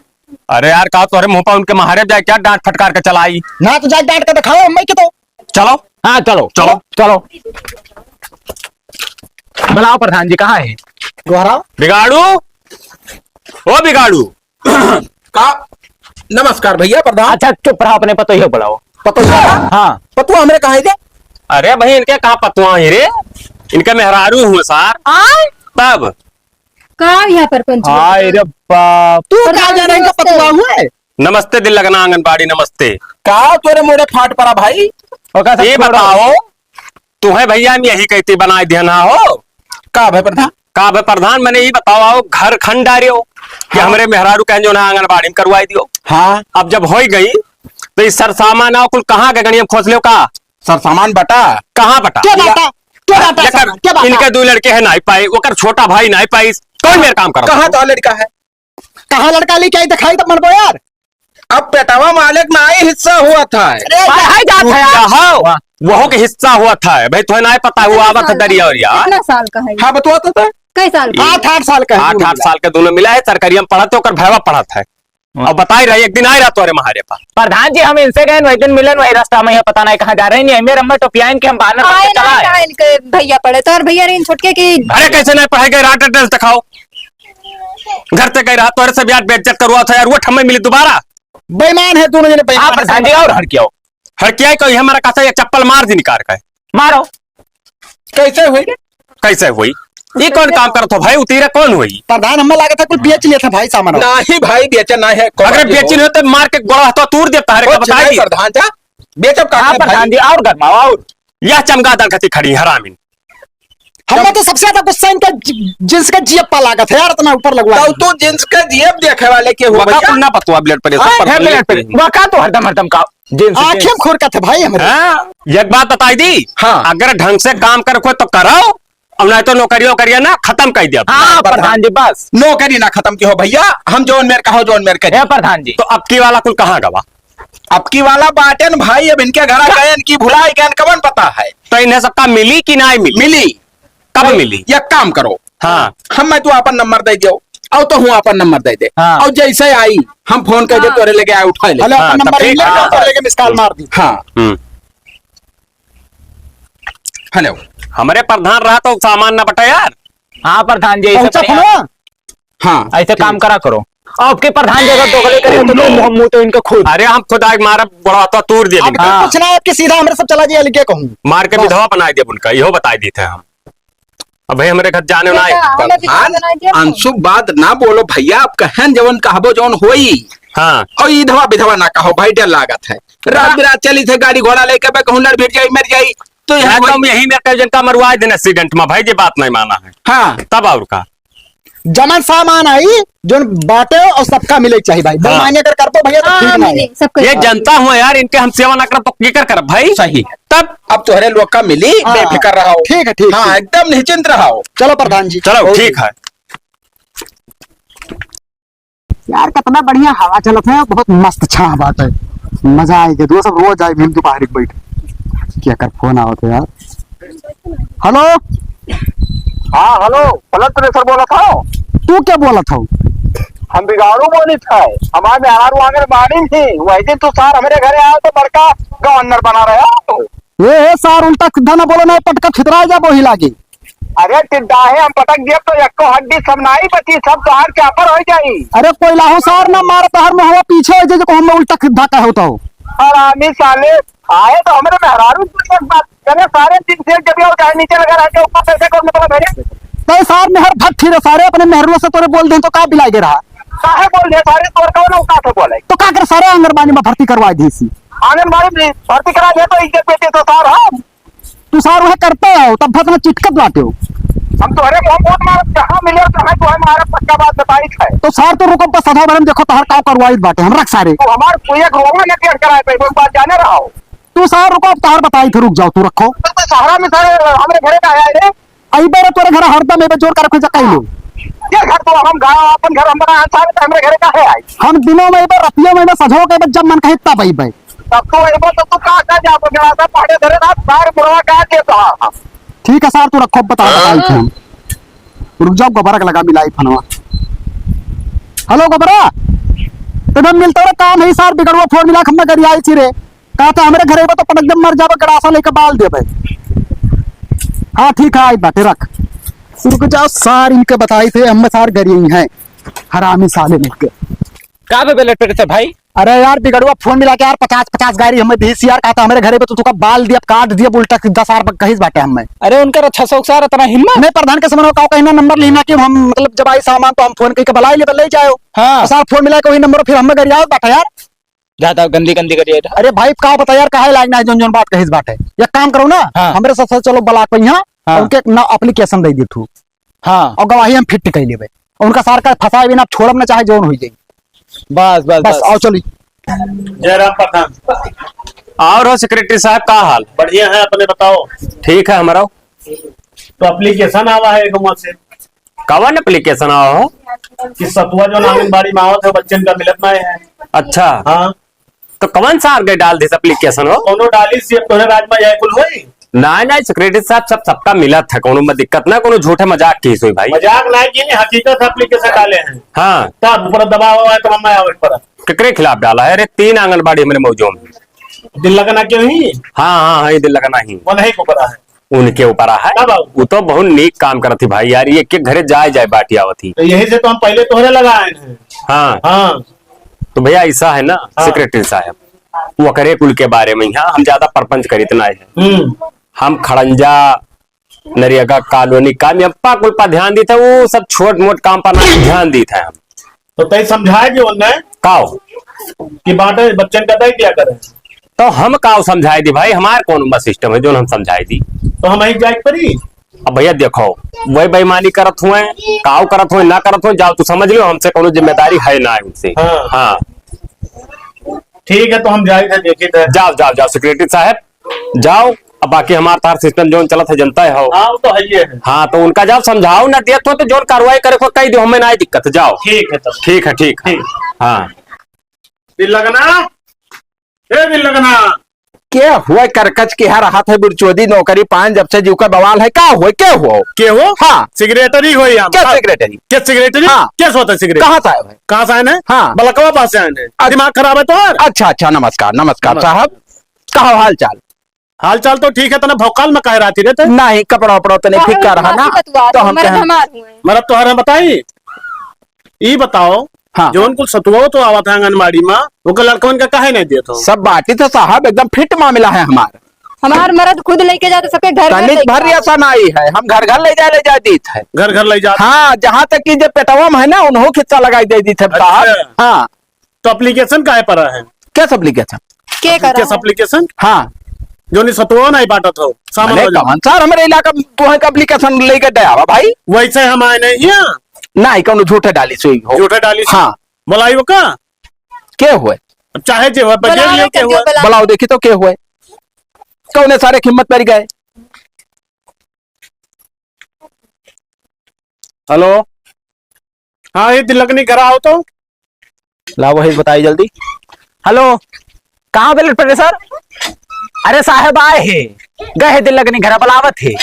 अरे यार, का तोहरे मुंह पर उनके महारे जाए क्या, डांट फटकार के चलाई? ना तो जाए डांट के दिखाओ, मैं के तो चलो। हाँ, चलो, चलो। चलो। बुलाओ प्रधान जी, कहाँ है? दोहराओ। बिगाड़ू, ओ बिगाड़ू। का? नमस्कार भैया प्रधान। अच्छा, चुप रहो, अपने पतोहियो बुलाओ। पतोहिया? हाँ। पतुआ हमरे कहाँ है रे? अरे भाई, इनके कहाँ पतुआ है रे? इनके मेहरारू हुए सार। आय? तब का यहाँ पर पंच? हाय रे बाप। तू का प्रधान जाने का नमस्ते। पतुआ हुए? नमस्ते दिल लगना आंगनबाड़ी, नमस्ते। का तोरे मोरे फाट पड़ा भाई? ओका सब ये छोड़ो। बताओ, तुम्हें भैया हम यही कहती बनाए दिया ना हो? का भाई प्रधान? का भाई प्रधान, मैंने ये बताओ, आओ घर खंड आ रहे हो कि हाँ। हमरे मेहरारू कहें जो ना आंगनबाड़ी में करवाई दियो। हाँ। अब जब हो ही गई, तो ये सर सामान आओ कुल कहाँ के गणिया में खोस लियो का? सर सामान बटा। कहाँ बटा? क्या बाटा? क्या बाटा एकर सामान? क्या बाटा? इनके दो लड़के हैं, नाई पाई, ओकर छोटा भाई नाई पाई, कौन मेर काम करत कहाँ हो? का लड़का है? कहाँ लड़का लेके आई दिखाई तब मनबो यार। अब पेटवा मालिक ना ही हिस्सा हुआ था। अरे, कहाँ जात है यार? वाह, वहो के हिस्सा हुआ था भाई, तो ना पता हुआ, कितना आवत साल का दरिया है? और यार। कितना साल का है? हाँ, बतवा तो था। कई साल का? आठ, आठ साल का है आठ, दोनों आठ मिला। साल के दोनों मिला है, सरकारिया में पढ़त है, ओकर भैया पढ़त है। हाँ। अब बताई रही, एक दिन आए रहा तोरे महारे पास। प्रधान जी, हम इनसे गए, वही दिन मिले, वही रास्ता में, ये पता नहीं कहाँ जा रहे हैं, नहीं, मेरे अम्मा टोपियाइन के हम बानर आए बनके ना, चला आए। कहाँ इनके भैया पड़े, तो और भैया रे इन छोटके की। अरे, कैसे नहीं पढ़े गए, रात एड्रेस दिखाओ। घर से गए रहा, तोरे से भी आज बेइज्जत करवा था यार, वो ठम्मे मिली दोबारा। बेईमान है दोनों जने, बेईमान आप है। प्रधान जी और हड़कियाओ। हड़कियाई कोई हमारा कहता है, ये चप्पल मार दी निकाल के। मारो। कैसे हुई? कैसे हुई? ये कौन काम करत हो भाई? उतीरा कौन हुई? प्रधान, हमें लागत है कुल बेच लेत है भाई सामान। नहीं भाई, बेचा नहीं है। अगर बेची नहीं हो तो मार के गोड़ा हाथ तोड़ देता है, कुछ बताइए। नहीं प्रधान जा, बेचब का हाँ, है भाई? प्रधान जी, और गरमाओ, और। यह चमगादड़ कती खड़ी हरामिन। हमें तो सबसे ज्यादा गुस्सा इनका जि-, जींस का जेब पर लागत है यार, इतना ऊपर लगवा तो दिए। तू जींस का जेब देखे वाले के हो वका भैया? कुल ना पतवा blood pressure हाँ, पर है blood pressure। वका तो हरदम, हरदम का जींस, आँखें जींस। में खोर का था भाई हमारे। हाँ, एक बात बताई दी। हाँ। अगर ढंग से काम कर को तो कराओ, और नहीं तो नौकरी वोकरिया ना खत्म कर दिया। हाँ, प्रधान जी, बस। नौकरी ना खत्म की हो भैया, हम जौन मेर कहो, जौन मेर कहे। ए प्रधान जी। तो अब की वाला कुल कहाँ गवा? अब की वाला बाटेन भाई, अब इनके घरा गएन कि भुलाए गएन, कवन पता है। तो इन्हें सबका मिली कि नाहीं मिली? मिली। कब मिली? एक काम करो। हाँ। हम, मैं तू आपन नंबर दे दियो, और तो हूँ आपन नंबर दे दे। हाँ। और जैसे आई, हम फोन कर दे, हाँ। तोरे लेके आए, उठा ले। हेलो, हाँ, आपन नंबर ले, हाँ। तोरे लेके मिस कॉल मार दी। हाँ। हम्म। हेलो। हमरे प्रधान रहा तो सामान ना बटा यार। हाँ प्रधान जी, ऐसे पहुँचा बढ़िया। फोनवा? हाँ, ऐसे ठीक। काम करा करो। आपके प्रधान जी अगर दोगले करे तो तुम मुंह, मुंह तो इनका खुद। अरे हम खुद आग मारब, गोड़वा तो तोड़ दिए अब इनका। हाँ। कुछ ना, आपके सीधा हमरे सब चला जाइए, अलगे कहूँ। मार के बस। विधवा बनाए देब उनका, इहो बताए देते हैं हम। अब भाई हमरे घर जाने ना आए। बेटा, हमें भी हाँ, जाना है, देखो। अनशुभ बात ना बोलो भैया, आप कहन जवन कहबो जवन होई। हाँ। और इधवा विधवा ना कहो भाई, डर लागत है। रात हाँ। बिरात चली थे गाड़ी घोड़ा लेके, बे कहूँ लड़ भिड़ जाई, मर जाई, तो यहाँ ना, वही तो हम यही में कई जन का मरवा देना accident में भाई, ये बात नहीं माना है। हाँ। तब और का? जमन सामान आई, जोन बाटे और सबका मिले के चाही भाई। हाँ। बेईमानी अगर करबो भैया तो हाँ, ठीक ना मिले, है। सबको ये मिले। जनता हुआ यार, इनके हम सेवा ना करब तो केकर करब भाई? सही। तब अब तोहरे लोग का मिली, हाँ, बेफिक्र रहो। ठीक है, ठीक, हाँ, ठीक। एकदम निश्चिंत रहो। चलो प्रधान जी। चलो, OK। ठीक है। यार, कितना बढ़िया हवा चलत है, बहुत मस्त छाह बात है, मजा आएगा। दोस्त सब रोज आए, मिल दोपहर के बैठ। केकर फोन आवत है यार? हेलो। हाँ, हेलो, पलट प्रेशर बोलत हो? तू के बोलत हो? हम बिगाड़ू बोलित है, हमार मेहरारू आंगनबाड़ी में थी, वही दिन तू सार हमरे घरे आए तो बड़का गवर्नर बना रहे हो। ए, ए, सार उल्टा सीधा ना बोलो, ना पटका छितरा जाबो ही लागे। अरे टिड्डा है, हम पटक दिए तो एको हड्डी सब नाई बची, सब तोहार चापर हो जाई। अरे कोई लाहो सार ना मार, तोहार मुहवा पीछे हो जाए, जो हम उल्टा सीधा कहो तो। हरामी साले, आए तो हमरे मेहरारू से एक बात करे, सारे दिन से जब ये चाहे नीचे लगा रहते, ऊपर से कौन मतलब है रे? नहीं सार, मेहर भट्ठी रे सारे, अपने मेहरुआ से तोरे बोल दें तो का बिलाए गे रहा? काहे बोल दे सारे, तोर कौन औकात है बोले? तो का कर सारे आंगनबाड़ी में भर्ती करवा दी सी। आंगनबाड़ी में भर्ती करा दे तो इज्जत बेटे तो सार हम। तू सार वह करते हो, तब भर में चिटकत बाटे हो। हम तोहरे मुंह बहुत मारब, जहाँ मिले तहाँ तोहे मारब, पक्का बात बताई है। तो सार तो रुको, बस सदा भर हम देखो तोहर काव करवाई बाटे, हम रख सारे। तो हमार कोई एक रोवा न पेश कराए पे, एक बात जाने रहो। तू सार रुको, अब तोहर बताई थे, रुक जाओ, तू रखो। तो, तो सहारा में सारे हमरे घरे का आया रे? आई बेरे तोरे घर हरदम एबे जोर कर खोजा कइलो। ये घर तो हम घर, अपन घर हम बना है, सारे तो हमरे घरे का है आई। हम दिनों में एबे, रतियों में एबे, सजो के एबे, जब मन कहे तब अइबे। तब तो एबे तो तू का, का जा, तो मेरा था पहाड़े धरे था, बाहर बुढ़वा का के तो हाँ। ठीक है सार, तू रखो, बता, बताई थे हम। रुक जाओ, गोबरा के लगा मिलाई फनवा। हेलो गोबरा, तो हम मिलते रहे, काम है सार, बिगड़वा फोन मिला, हम गरियाई थी रे। कहा था, "हमरे घरे बा तो पटक दे, मर जाबे, गड़ासा लेके बाल देबे।" हाँ, ठीक है, आई बाटे, रख। रुक जाओ, सार इनके बताई थे, हम सार गरियई हैं, हरामी साले मिलके। का बे बेलट पे से भाई? अरे यार, बिगड़ुआ फोन मिला के यार, पचास पचास गाड़ी हमें दीस यार, कहा था, "हमरे घरे बा तो तुका बाल दिया, काट दिया, उल्टा सीधा सार कहिस बाटे हमें।" अरे, उनकर अच्छा शौक सार, इतना हिम्मत? नहीं, प्रधान के समझ में का कहीं ना नंबर लेना कि हम, मतलब, जब आई सामान तो हम फोन करके बुलाई ले, ले जाओ। हाँ। सार फोन मिला के वही नंबर फिर हमें गरियाओ बाटे यार। ज्यादा गंदी गंदी करिए। अरे भाई, का बता यार, काहे लायक ना है, जौन जौन बात कहिस बाटे। एक काम करो ना, हाँ। हमरे साथ साथ चलो ब्लॉक पे यहाँ, हाँ। उनके ना एप्लीकेशन दे दे तू। हाँ। और गवाही हम फिट कर लेबे। और उनका सार का फंसाए बिना छोड़ब ना, चाहे जौन हो जाए। बस, बस, बस, बस। आओ चली। जय राम प्रधान। और हो सेक्रेटरी साहब, का हाल? बढ़िया है, अपने बताओ। ठीक है हमारा। तो एप्लीकेशन आवा है एक वहाँ से। कवन एप्लीकेशन आवा हो? कि सतुआ जो आंगनबाड़ी में आवत है, बच्चन का मिलत ना है। अच्छा। हाँ। तो कवन सार गए डाल दे एप्लीकेशन हो? कौनो डाली सी, अब तोरे राज में जाए कुल होई? नहीं, नहीं, सेक्रेटरी साहब, सब, सबका मिलत है, कौनो में दिक्कत ना, कौनो झूठे मजाक की सोई भाई। मजाक ना की, हकीकत एप्लीकेशन डाले हैं। हाँ। तब ऊपर दबाव आवा है, तो हमें आवे पड़ा। केकरे खिलाफ डाला है? अरे, तीन आंगनबाड़ी हमरे मौजूद में। दिल लगना क्यों ही? हाँ, हाँ, हाँ, ये दिल लगना ही। वो नहीं को पता है। उनके ऊपर है। का बाबू? वो तो बहुत नीक काम करत ही भाई यार, ये के घरे जाए जाए बाटी आवत ही। तो यही से तो हम पहले तोहरे लगा आए हैं। हाँ। हाँ। तो भैया ऐसा है ना, हाँ। सेक्रेटरी साहब, वो करे कुल के बारे में यहाँ हम ज्यादा परपंच करीत ना है। हम्म। हम खड़ंजा, नरेगा कॉलोनी काम, अप्पा कुल पर ध्यान दीत है, वो सब छोट मोट काम पर ना ध्यान दीत है हम। तो तय समझाए कि उनने काओ? कि बांटे बच्चन का तय क्या करे? तो हम काओ समझाए दी भाई, हमार कौन बस सिस्टम है जो हम समझाए दी? तो हम यही जाए पड़ी। अब भइया देखो, वही बेईमानी करत हुए, काव करत हुए, ना करत हुए, जाओ तू समझ लियो, हमसे कौनो जिम्मेदारी है ना है उनसे। हाँ। हाँ। ठीक है, तो हम जाइत है, देखित है। जाओ, जाओ, जाओ, सेक्रेटरी साहब, जाओ। अब बाकी हमार तार सिस्टम जौन चलत है, जनता है हो। हाँ, वो तो है ही है। हाँ, तो उनका जाओ समझाओ, ना दियत हो तो जौन कार्रवाई करे को कही दियो, हमें ना दिक्कत, जाओ। ठीक है, तब। ठीक है, ठीक है। ठीक। हाँ। दिल लगना, ए दिल लगना। के हुए करकच के हर हाथ है बुरचोदी नौकरी पान जब से जीव का बवाल है, का हुए, के हो? के हो? हाँ। सेक्रेटरी हो या? के हाँ। सेक्रेटरी? के सेक्रेटरी? हाँ। के सोता सेक्रेटरी? कहाँ से आए हैं? कहाँ से आए हैं? हाँ। बलकवा पास से आए हैं। अच्छा। दिमाग खराब है तोहर? अच्छा, अच्छा, नमस्कार, नमस्कार नमस्कार। साहब। का हाल चाल? हाल चाल तो ठीक है, तने भौकाल में काहे रहती रे ते? नहीं, कपड़ा उपड़ा तने ठीक कर रहा ना, तो हम मरद कहें हमार हुए। मरद तोहर है, बताई। ई बताओ, हाँ। जौन कुल सतुआ तो आवत है आंगनबाड़ी में, ओकर लड़कवन का काहे नहीं देत हो? सब बाटी तो साहब एकदम फिट मामला है हमार। हमार मरद खुद लेके जाते सबके घर घर तनिक लेके भर जाते। ऐसा नहीं है, हम घर घर ले जा, ले जा दीत है। घर घर ले जा। हाँ, जहाँ तक कि जे पेटवा में है ना, उन्हों खिस्सा लगाई दे दीत है साहब। अच्छा। हाँ। तो एप्लीकेशन काहे पर है? केस एप्लीकेशन? के करा केस है? एप्लीकेशन? हाँ। जौन ई सतुआ नहीं बांटत हो, सामान अरे हो जाए। कौन सर हमरे इलाका में तू है एप्लीकेशन लेके दे आवा भाई? वैसे हम आए नहीं हैं। नहीं, कौनो झूठे डाली सुई हो। झूठे डाली सुई। हाँ। बुलाई वो का? के हुए? अब चाहे जे हुए, बजे बुलाओ, लियो के हुए। बुलाओ। बुलाओ, देखी तो के हुए? कौने सारे हिम्मत पड़ गए? हेलो, हाँ, ये दिलकनी घर आओ तो। ला वही बताई जल्दी। हेलो, कहाँ बेलट पड़े सर? अरे साहब आए हे, गए हे दिलकनी घर बुलावत हे।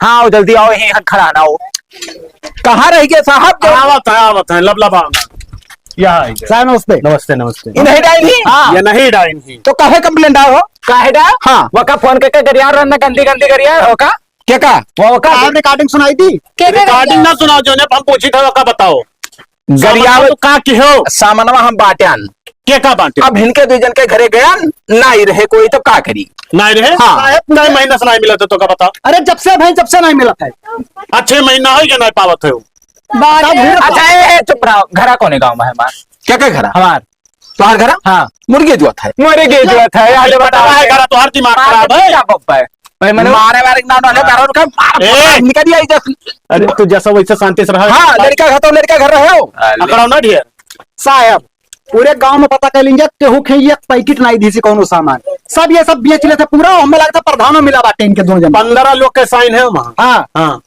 हाँ, आओ जल्दी आओ, यहीं खड़ा ना हो। कहाँ रह गए साहब? आवत है, आवत है, लबलब आवत है। यहाँ आई गए। साहब नमस्ते। नमस्ते, नमस्ते। ये नहीं डाइन ही? हाँ। ये नहीं डाइन ही। तो काहे कंप्लेंट आए हो? काहे डाइन? हाँ। वका फोन करके गरियार रहना, गंदी गंदी गरियार हो का? के का? वो का? आप रिकॉर्डिंग सुनाई थी? के का रिकॉर्डिंग ना सुनाओ, जो ने हम पूछी था, वो का बताओ। गरियाव सामनवा तो का की हो? सामनवा हम बाट्यान। के का बाटे? अब हिनके दुइ जन के घरे गयान, नाई रहे कोई, तो का करी? नाई रहे? हाँ। साहब, कई महीना से नाई मिलत है, तो का बताओ? अरे, जब से भाई, जब से नाई मिलत है। अच्छे महीना हो गया, नाई पावत है। बात तब है। फिर अच्छा, ए, ए, चुप रहो। घरा कौने गाँव में है हमार? क्या क्या घरा? हमार। तोहार घरा? हाँ। मुर्गे जुआत है। मुर्गे जुआत है, यार, अरे, बताओ। पटवा है घरा, तोहार दिमाग मार खराब के है। क्या बप्पा है? भाई, मने मारे वारे के नाम डाले, हाँ। घरा उनका मार, ए! निकल दिया इधर। अरे, तू जैसा वैसे शांति से रहा। हाँ, लड़का घर तो लड़का घर रहे हो। अरे। अकड़ाओ ना ढेर। साहब, पूरे गांव में पता कर लीजिए, केहू के एक पैकेट नहीं दी सी कौनो सामान। सब ये सब बेच लेते पूरा, हमें लगता प्रधानो मिला बाटे इनके दोनों जन। पन्द्रह लोग के साइन है वहाँ। हाँ। हाँ।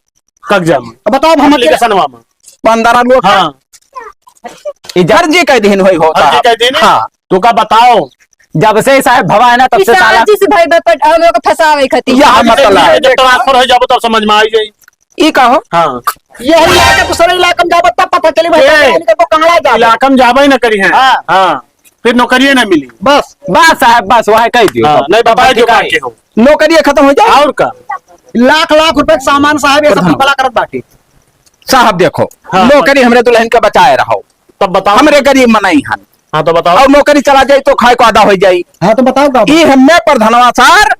कब्जा में। अब बताओ, अब हम एप्लीकेशनवा में। पन्द्रह लोग। हाँ। ई फर्जी कह दिहिन होई होता। फर्जी कह दिहिन? हाँ। तो का बताओ? जब से साहब भवा है ना, तब से साला जी से भाई बपट, हम लोग को फंसावे खातिर। यह मतलब है। जब ट्रांसफर हो जाबो, तब समझ में आई जाई। ई का हो? हाँ। ये इलाका, दूसरे इलाका में जाबो, तब पता चली भाई, ए, इनके को कहाँ जाबो? इलाका में जाबे ही ना करी है। हाँ। हाँ। फिर नौकरिये ना मिली। बस। बस साहब, बस, वह कह दियो। हाँ, नहीं, बताए जो बाकी का के हो। नौकरी खत्म हो जाए। और का? लाख लाख रुपए के सामान साहब, ये सब प्रधान। घपला करत बाटे। साहब देखो, हाँ, नौकरी हाँ। हमरे दुल्हन के बचाए रहो। तब बताओ। हमरे गरीब मनई हन। हाँ, तो बताओ। और नौकरी चला जाई तो खाए को आधा हो जाई। हाँ, तो बताओ का? ई हमें प्रधानवा सर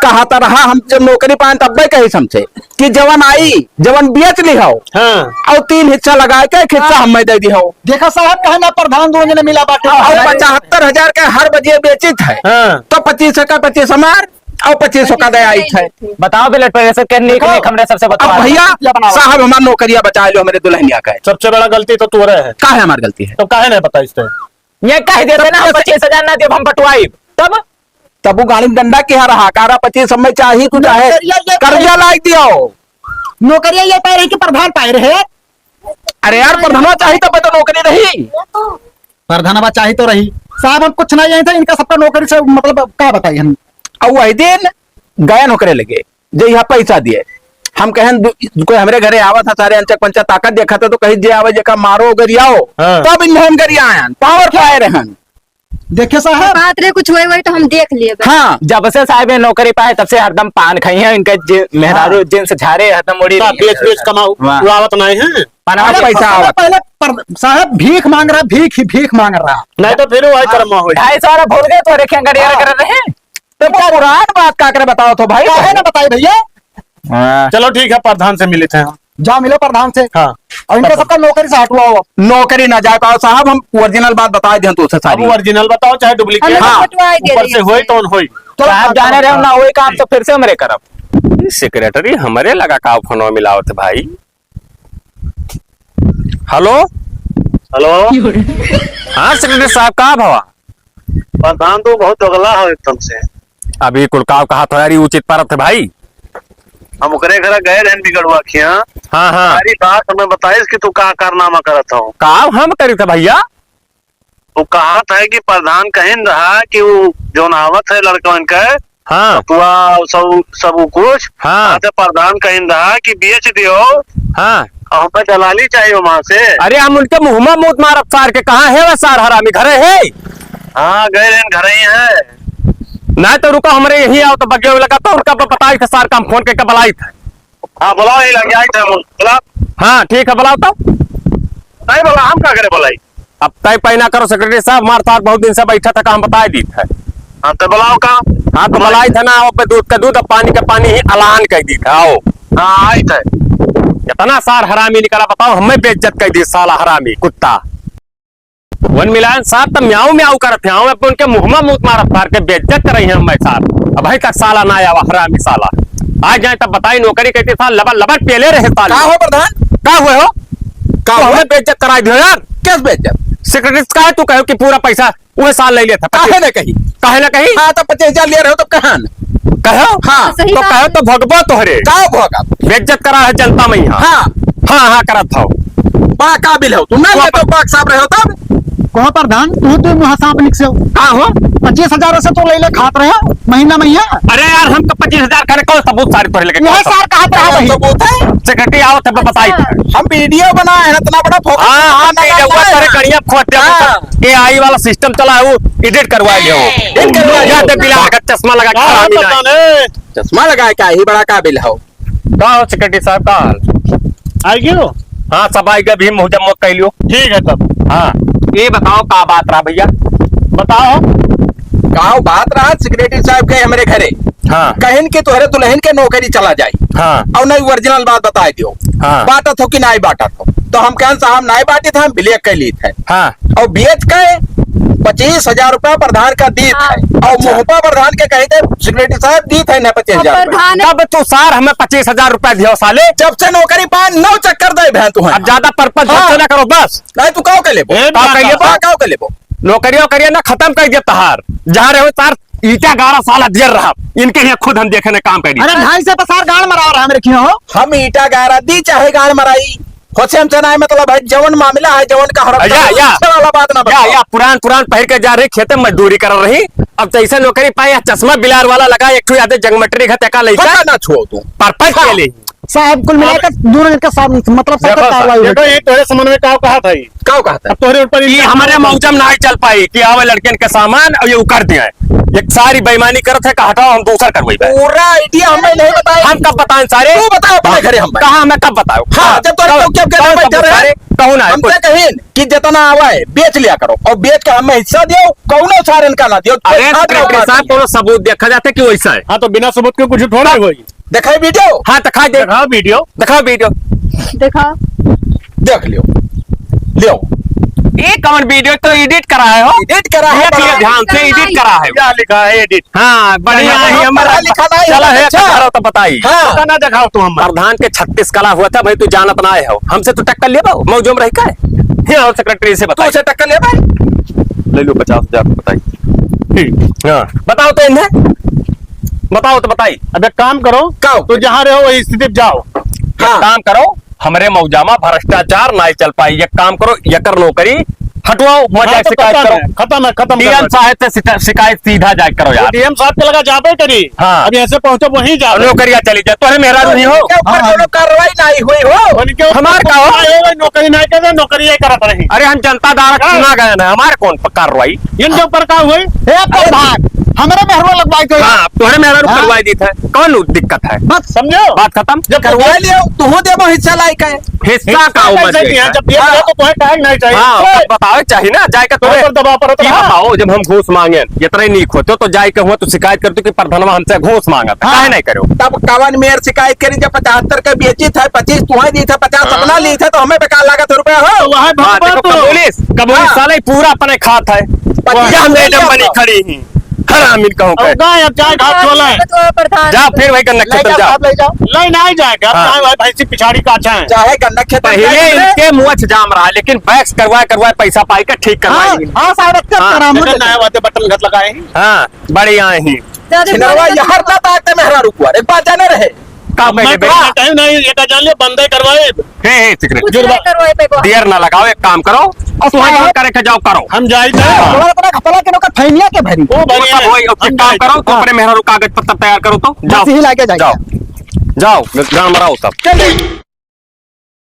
कहत रहा, हम जब नौकरी पाएन तब कही हमसे कि जवन आई, जवन बेच ली हो, हाँ। और तीन हिस्सा लगा के एक हिस्सा हाँ। हमें दे दी हो। देखा साहब, कहे ना प्रधान दोनों जने मिला बाटे। और पचहत्तर हजार के हर बजे बेचित है, हाँ। तो पच्चीस का पच्चीस हमार और पच्चीस का दे आई है। बताओ बेलट पर ऐसे के नीक देखो, नीक हमरे सबसे अब बतवा। भैया साहब हमार नौकरिया बचा लो, हमरे दुल्हनिया का है। सबसे बड़ा गलती तो तोरे है। का है हमार गलती है? तो काहे नहीं बताइस ते? ये कह देते ना, हम पच्चीस हजार ना देब, हम बटवाइब। तब? तब वो गाड़ी में डंडा किहा रहा, कारा पच्चीस समय चाही, तू चाहे नौकरिया ये कर्जा लाग दियो। नौकरिया ये पाए रही कि प्रधान पाए रहे? अरे यार, प्रधानवा चाही तब तो नौकरी रही। प्रधानवा चाही तो रही। साहब, हम कुछ नहीं जानते, इनका सबका नौकरी से मतलब अब का बताई हम। और वही दिन गया नौकरी लगे, जे यहाँ पैसा दिए। हम कहें, दु-, कोई हमरे घरे आवत है, सारे अंचक पंचक ताकत देखत है, तो कही, "जे आवे, जेका मारो, गरियाओ।" हाँ। तब इन्हें हम गरियायन, पावर पाए रहन। देखे साहब। बात रे कुछ होए, वही तो हम देख लिए बस। हाँ। जब से साहब ये नौकरी पाए, तब से हरदम पान खाई है, इनके जि-, मेहरारू हाँ। जींस झारे, हरदम उड़ी तो रही है। बेच, बेच कमाओ, वाह। उड़ावत नहीं है। पनवा अरे, पैसा सबसे आवत। पहले पर-, साहब भीख मांग रहा, भीख ही भीख मांग रहा। नहीं तो फिर वही हाँ। कर्म हो। ढाई सौ वाला भूल गए, तो रेखे गरिया हाँ। कर रहे हैं। तो वो पुरान बात का करे बताओ तो भाई। काहे ना बताई भैया? हाँ। चलो ठीक है, प्रधान से मिलित है हम। जाओ मिलो प्रधान से। हाँ। और इनका सबका नौकरी से हटवाओ अब। नौकरी ना जाए पाओ साहब, हम ओरिजिनल बात बताए दें तो उसे अब सारी। ओरिजिनल बताओ चाहे डुप्लीकेट। हमें हाँ। हटवाए दे ऊपर रही से है। होई तो होई। चलो, साहब हाँ, जाने चलो, रहे हो ना, हाँ। वही काम तो फिर से हमरे करब। ई सेक्रेटरी हमरे लगा का फोनवा मिलावत है भाई। हेलो। हेलो। हाँ सेक्रेटरी साहब, का भवा? प्रधान तो बहुत दोगला हो एकदम से। अभी कुल काव कहा था यार, ई उचित परत है भाई। हम ओकरे घर गए रहन बिगड़वा खिया। हाँ, हाँ। सारी बात हमें बताइस कि तू का कारनामा करत हो। काव हम करी था भैया? वो कहत है कि प्रधान कहिन रहा कि वो जौन आवत है लड़कवन के, हाँ। सतुआ, सब, सब कुछ। हाँ। हाँ, तो प्रधान कहिन रहा कि बेच दियो। हाँ। और हमें दलाली चाहिए वहाँ से। अरे, हम उनके मुँह में मूत मारब सार के, कहाँ है वह सार हरामी, घरे है? हाँ, गए रहन, घरे ही है। नहीं तो रुको, हमरे यहीं आओ तो बगिया लगा तो उनका ब-, बताई थे सार का, हम फोन करके बुलाई थे। हाँ, बुलाओ, यहीं लग जाए थे, बुलाओ। हाँ, ठीक है, बुलाओ तो। नहीं बोला, हम का करे बोलाई? अब तय पैना करो सेक्रेटरी साहब, हमारे साथ बहुत दिन से बैठा था, काम बताए दी था। हाँ, तो बुलाओ का? हाँ, तो बुलाई था ना, अब दूध का दूध, अब पानी का पानी ही अलान कह दी था। आओ। हाँ, आई था। इतना सार हरामी निकला, बताओ, हमें बेइज्जत कह दी साला हरामी कुत्ता। वन मिलान साहब तो म्याऊ म्याऊ करत हैं, अब उनके मुँह में मूत मारत फार के बेइज्जत कर रही हैं हमें साहब। अब भाई तक साला ना आवा हरामी साला, आ जाए तब बताई नौकरी कहते साल लबर लबर पेले रहे साल। का हो प्रधान? का हुए हो? का तो हुआ? हमें बेइज्जत कराई दियो यार। किस बेइज्जत? सेक्रेटरी का है तू कहो कि पूरा पैसा वह साल ले लेता। काहे ना कही? काहे ना कही? हाँ, तो पच्चीस हजार ले रहे हो, तो कहाँ न? कहो? हाँ। सही तो बात। कहो तो भगबो तोहरे। का भगब? बेइज्जत करा है जनता में यहाँ। हाँ। हाँ, हाँ, करत हो। बड़ा काबिल हो तू, ना हाँ, लेतो बाक साहब रहे हो तब। कहो प्रधान, तू तो मुँह सांप निकसे हो। का हो? पच्चीस हजार से तो ले ले खात रहे हो, महीना महीना। अरे यार, हम तो पच्चीस हजार करे, कौन सबूत सारे तोहरे लगे? यह कौन सार कहा था सबूत? भाई। सबूत है? सेक्रेटरी आओ तब बताई। अच्छा। हम वीडियो बनाए हैं, इतना बड़ा फोकस हाँ, हाँ, करना वीडियो चाहता है। करे कड़िया खोद दे। हाँ। एआई वाला सिस्टम चला है, वो एडिट करवा लियो। एडिट करवा लियो। या तो बिलार का चश्मा लगा के हाँ, हरामी ना। पता नहीं। चश्मा लगा के ही बड़ा काबिल हो। का हो सेक्रेटरी साहब, का हाल? आई गयो? हाँ, सब आई गए, अभी मुहजम मुहक कह लियो। ठीक है तब। हाँ, ये बताओ का बात रहा भैया? बताओ। का बात रहा सेक्रेटरी साहब के हमरे घरे? हाँ। कहिन कि तोहरे दुल्हन के नौकरी चला जाए। हाँ। और नहीं ओरिजिनल बात बताए दियो। हाँ। बाटत हो कि नहीं बाटत हो? तो हम कहन साहब नहीं बाटित है, हम ब्लैक कर लीत है। हाँ। और बेच के पच्चीस हजार रुपया प्रधान का दीत है। हाँ। और अच्छा। मुँह पर प्रधान के कहे थे, "सेक्रेटरी साहब दीत है ना पच्चीस हजार रुपया।" प्रधान तब तू सार हमें पच्चीस हजार रुपया दियो साले। जब से नौकरी पाए नौ चक्कर दे भैं तू है। अब ज्यादा पर्पस हाँ। झंझट ना करो बस। नहीं तू काव कर लेबो? ए, काव कर लेबो? हाँ, काव कर लेबो? नौकरियों करिए ना खत्म कर दिया तहार। जहाँ रहो तार ईटा गाड़ा साला दियर रहा। इनके यहाँ खुद हम देखे ना काम करी। अरे ढाई से पसार गाड़ मरा रहा हमरे क्यों हो? हम ईटा गाड़ा दी चाहे गाड़ मराई। होसे हमसे ना है मतलब है, जवन मामला है, जवन का हड़प या, कर, या। उससे वाला बात ना या, बताओ। या, पुरान, पुरान पहिर के जा रही, खेते में मजदूरी कर रही। अब जैसे नौकरी पाए, या चश्मा बिलार वाला लगा, एक ठो यादे जंगमटरी घते का लइका। पता ना छुओ तू। परपंच हाँ। के लिए। साहब, कुल मिलाकर अब दोनों जन का साथ, मतलब, देखो साथ साहब, कार्रवाई देखो, होगी। ये तोहरे समन्वय का कहा था ये? का कहा था? अब तोहरे ऊपर ये इल्जाम हमारे मौजम ना चल पाई कि आवे लड़कियन के सामान और ये उकर दिया है। ये सारी बेईमानी करत है, का हटाओ, हम दूसर करवाई बा। पूरा idea हमें नहीं बताया। हम कब बताएं सारे? तू बता अपने हाँ, घरे हम कहाँ मैं कब बताऊँ? हाँ, हाँ, जब तोहरे कब, चौकी पे कब, बैठे कब रहे, सारे? कहूँ ना, हमसे कुछ। कहिन कि जितना आवा है, बेच लिया करो और बेच के हमें हिस्सा दियो, कौनो सारन का ना दियो। अरे, कोई खाद ना सेक्रेटरी साहब, दियो। कोनो सबूत देखा जाता है कि वैसा है? हाँ, तो बिना सबूत के कुछ थोड़ा होई। देखाई वीडियो? हाँ, दिखाई दे। दिखाओ वीडियो। दिखाओ वीडियो। देखा। देख लियो। लियो। ये कौन वीडियो तो एडिट करा है हो? एडिट करा है, देख लियो बड़ा ध्यान से, एडिट करा है। क्या लिखा है एडिट? हाँ, बढ़िया है, हम पढ़ा लिखा नहीं चला है, है, अच्छा। करो तो बताई। हाँ। पता ना दिखाओ तू हम। प्रधान के छत्तीस कला हुआ था भाई, तू जानत ना आए हो। हमसे तू टक्कर लेबो, मौजम रही का है? ये और सेक्रेटरी से तू बताई। उसे टक्कर लेबे? ले लो पचास हजार बताई। ठीक। हाँ, बताओ तो इन्हें। बताओ तो बताई। अब एक काम करो, का? तो जहाँ रहो वही स्थिति पे जाओ। हाँ। एक काम करो, हमरे मौजा मा भ्रष्टाचार नाई चल पाई। एक काम करो, एकर नौकरी हटवाओ, मजा हाँ, तो शिकायत पता करो। नहीं, खत्म है, खत्म कर डीएम दो। साहब से शिका-, शिकायत सीधा जाए करो वो यार। डीएम साहब के लगा जाबे करी। हाँ। अब यहाँ से पहुँचो वहीं जाओ। नौकरियाँ चली जाए, तोहरे मेहरारू नहीं हो। उनके ऊपर हाँ। कोनो कार्रवाई नहीं हुई हो। उनके ऊपर हमार का हो? कार्रवाई हो, नौकरी नहीं करे, नौकरी ये करत रही। अरे हम जनता द्वारा हाँ। चुना गया ना, हमारे कौन प-, कार्रवाई? इनके ऊपर का हुई? हे प्रधान, हमरे मेहरवा लगवाई दो। हाँ, तोहरे मेहरवा हाँ। लगवाई दी था, कौन दिक्कत है? बस। समझो? बात खत्म। जब करवा लियो, तू हो देबो हिस्सा लायक है। हिस्सा का हिस्सा उम्र कैसे देख दिया? है? जब दिया हाँ। तो तुम्हें टाइम नहीं चाहिए। हाँ, ओए। तब बतावे चाहिए ना, जाए के तुम्हें पर दबाव पड़त ये रहा। बताओ, जब हम घूस मांगे, इतना ही नीक होते तो जाए के हुआ तो शिकायत करते कि प्रधानवा हमसे घूस मांगा था, हाँ। काहे नहीं करो? तब कवन मेयर शिकायत करी जब पचहत्तर के बेची था, पच्चीस तुम्हें दी था, पचास हाँ। अपना ली था, तो हमें बेकार लागत है रुपया हो। तो वहाँ हाँ, भगवान देखो, तो कबूलिस, कबूलिस हाँ। साले पूरा अपने खात है। पच्चीस यह मैडम बनी खड़ी ही। हरामी कहूँ के। अब गाय अब जाए घास चोले। तो प्रधान। जा फिर वही गन्ना ले खेत में जाओ, जा। आप ले जाओ। ले नहीं जाएगा, हाँ। चाहे वही भैंसी पिछाड़ी का अच्छा है। चाहे गन्ना खेत में पहले जाए। इनके मुँह से जाम रहा, लेकिन वैक्स करवाए, करवाए, पैसा पाई के ठीक करवाए हाँ, लेकिन। हाँ, साहब, अच्छा हाँ। करा, मुझे देखो, नया बातें बटन घट लगाए हैं। हाँ, बढ़िया ही। ज्यादा छिनरवा बोल मत। यहाँ ना बात है, मेहरा रुकवा, एक बात जाने रहे। का मैं पहले तो बेटा? टाइम नहीं, ये का जान लियो, बंदे करवाए। हे, हे, सिकरे। कुछ जुर्मा-, नहीं करवाए पे को। देर ना लगाओ, एक काम करो, और तुम्हारा काम करे के जाओ, करो। हम जाई थे। हाँ। बड़ा, बड़ा घपला के नौकर फैमिया के भरी। वो भरी वो सब है। वही, अब हम काम जाई करो, थे। तो अपने मेहरा रो कागज पत्तर तैयार करो तो। बस जाओ। यही लागे जाइए। जाओ। जाओ, गाँव में रहो सब। चल।